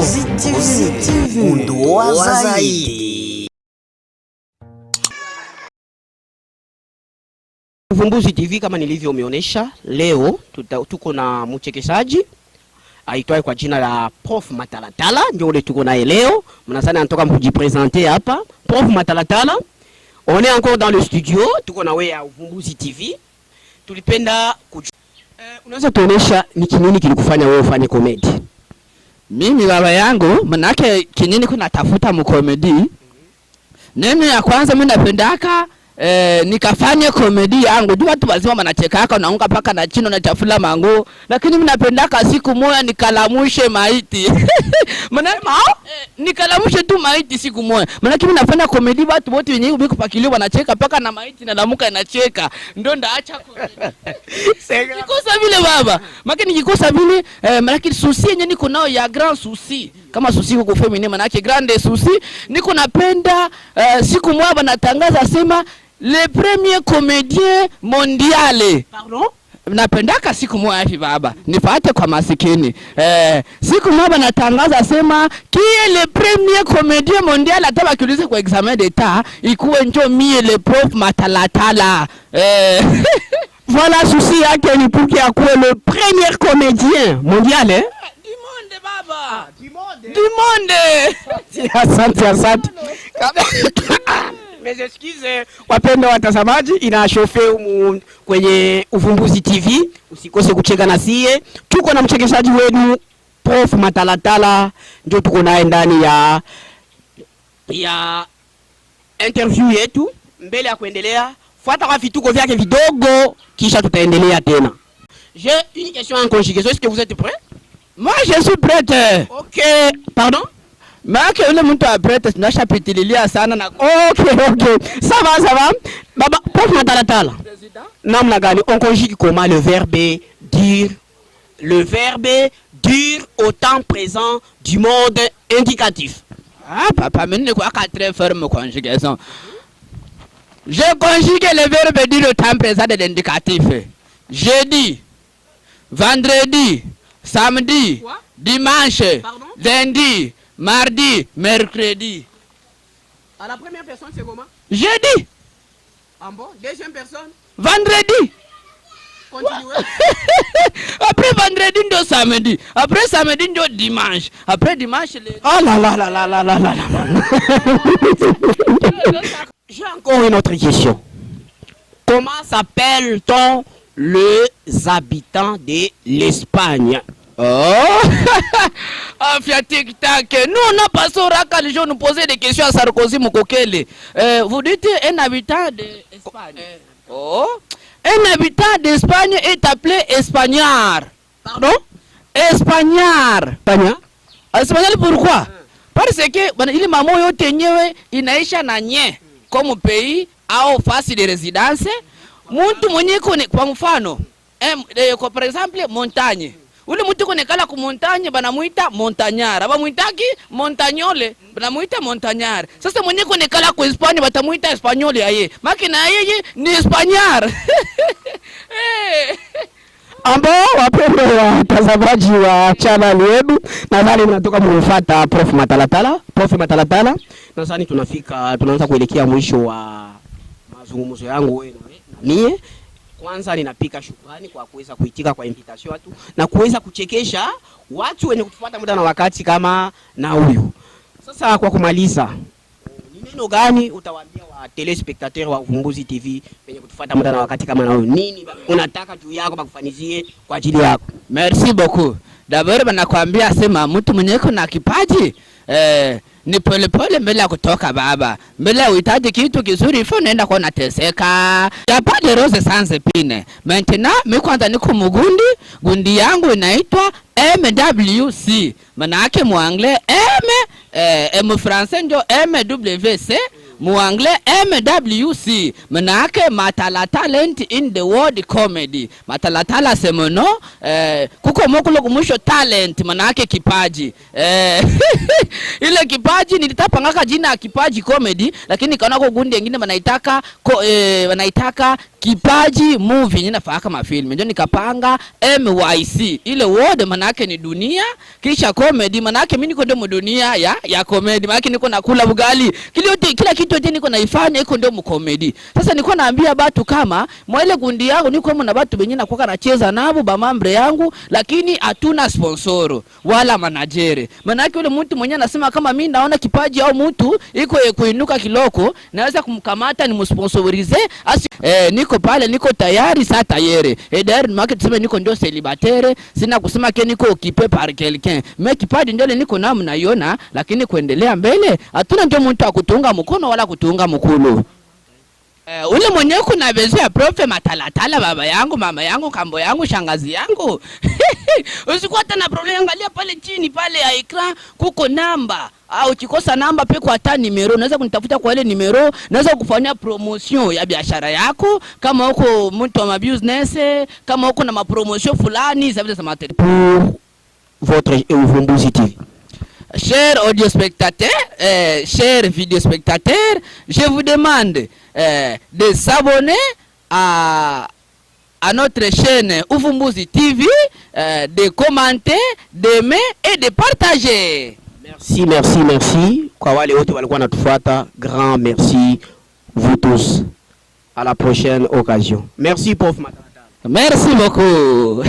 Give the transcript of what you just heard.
Uvumbuzi TV, gundua zaidi. Uvumbuzi TV, kama nilivyomeonyesha leo tuko na mchekeshaji aitwaye kwa jina la Prof Matalatala, ndio ule tuko naye leo. Mnasana anatoka mkujiprésenter hapa. Prof Matalatala, on est encore dans le studio, tuko na wewe ya Uvumbuzi TV. Tulipenda kujua, unaweza tuonesha ni kinini kilikufanya wewe ufanye comédie? Mimi baba yangu, manake kinini kuna tafuta mu comédie. Neno ya kwanza mimi napendaka nikafanye comédie yangu. Juu watu wazima wanachekaka, naunga paka na chino na chafula mangu. Lakini mimi napendaka siku moja nikalamushe maiti. Maana nikalamushe tu maiti siku moja. Maana mimi nafanya comédie, watu wote wenyewe biko pakilio wanacheka paka na maiti na lamuka inacheka. Ndio ndaacha comédie. Nikikosa vile baba, maki nikikosa vile manake souci yenye niko nao ya grand souci kama souci huko féminin, manake grande souci niko napenda siku moja banatangaza sema le premier comédien mondial. Pardon? Napendaka siku moja hivi baba nifate kwa masikini, siku moja banatangaza sema qui est le premier comédien mondial, hata bakiulize kwa examen d'état ikuwe njo mie, le prof Matalatala. Voilà, souci yake ni pour qu'il akuwe le premier comédien mondial, eh? Du monde, baba, du monde, du monde. Asante, asante. Mes excuses, wapendwa watazamaji, inachauffe humu kwenye Uvumbuzi TV. Usikose kucheka na sie. Tuko na mchekeshaji wenu Prof Matalatala, ndio tuko naye ndani ya interview yetu. Mbele ya kuendelea, fuata kwa vituko vyake vidogo, kisha tutaendelea tena. J'ai une question en conjugaison. Est-ce que vous êtes prêts? Moi, je suis prête. Ok, pardon? Maana yule mtu aprete tunashapitililia sana na Ok. Ça va, ça va. Baba, Prof Matalatala. Namna gani? On conjugue comment le verbe dire? Le verbe dire au temps présent du mode indicatif. Ah papa, mimi niko aka très ferme conjugaison. Je conjugue le verbe dire au temps présent de l'indicatif. Jeudi, vendredi, samedi, Quoi? Dimanche, Pardon? Lundi, mardi, mercredi. À la première personne, c'est comment? Jeudi, Ah bon? Deuxième personne? Vendredi. Continuez. Après vendredi ndio samedi. Après samedi ndio dimanche. Après dimanche le Oh là là là là là là là là. J'ai encore une autre question. Comment s'appelle-t-on les habitants de l'Espagne? Oh, Afia tic tac. Nous, on a passé au Raka, les gens nous posaient des questions à Sarkozy Mukokele. Vous dites un habitant d'Espagne. Oh, un habitant d'Espagne est appelé Espagnard. Pardon? Espagnard. Espagnard? Espagnol pourquoi? Parce que bana, ile mamo yote yenyewe inaisha na nye comme pays au fasi de résidence. Muntu mwenye kone, kwa mfano kwa par exemple montagne, ule mtu konekala ku montagne banamuita montagnard, abamuitaki montagnole, banamuita montagnard. Sasa mwenye konekala ku Espagne batamuita espagnol aye, maki na yeye ni espagnard. Eh. Ambao wapendwa watazamaji wa channel yetu, nadhani mnatoka mumfuata Prof Matalatala. Prof Matalatala, nadhani tunafika tunaanza kuelekea mwisho wa mazungumzo yangu wewe na mie. Kwanza ninapika shukrani kwa kuweza kuitika kwa invitation watu na kuweza kuchekesha watu wenye kutufuata muda na wakati kama na huyu. Sasa kwa kumaliza, ni neno gani utawaambia wa téléspectateurs wa Uvumbuzi TV wenye kutufuata muda na wakati kama na huyu? Nini unataka juu yako bakufanizie kwa ajili yako? Merci beaucoup. D'abord banakwambia sema mtu mwenye iko na kipaji ni polepole mbele ya kutoka baba. Mbele ya uhitaji kitu kizuri ifo naenda kwa nateseka. Y a pas de rose sans épine. Maintenant mi kwanza niko mugundi, gundi yangu inaitwa MWC. Maana yake mu anglais M, M français ndio MWC. Mu anglais MWC, manake Matala Talent in the World Comedy. Matalatala semono kuko mokulo kumwisho talent manake kipaji ile kipaji nilitapangaka jina ya Kipaji Comedy, lakini nikaona ko gundi wengine wanaitaka wanaitaka Kipaji Movie, nina kama film, ndio nikapanga MYC. Ile word manake ni dunia, kisha comedy manake mimi niko ndio mudunia ya comedy, manake niko nakula bugali kila kitu yote niko naifanya iko ndio mu comedy. Sasa niko naambia batu kama mwele gundi yangu niko na batu benye nakuwa nacheza nabo ba membres yangu, lakini hatuna sponsoro wala manager. Manake yule mtu mwenye anasema kama mimi naona kipaji au mtu iko kuinuka kiloko, naweza kumkamata ni msponsorize asi niko pale, niko tayari sa tayari d'ailleurs make tuseme niko ndio célibataire, sina kusema que niko occupé par quelqu'un, mais kipaji ndio niko nao mnaiona, lakini kuendelea mbele hatuna ndio mtu akutunga mkono wala kutunga mkulu. Ule mwenye kuna besoin ya Prof Matalatala, baba yangu, mama yangu, kambo yangu, shangazi yangu, usikuwa hata na problème. Angalia pale chini pale ya écran kuko namba, au ukikosa namba peko hata numéro, unaweza kunitafuta kwa ile numéro, naweza kufanyia promotion ya biashara yako, kama uko mtu wa business, kama uko na mapromotion fulani za vile za Pour votre Uvumbuzi TV. Chers audiospectateurs, chers vidéospectateurs, je vous demande de s'abonner à notre chaîne Uvumbuzi TV, de commenter, d'aimer et de partager. Merci, merci, merci. Kwa wale wote walikuwa natufuata, grand merci vous tous. À la prochaine occasion. Merci, Prof Matalatala. Merci beaucoup.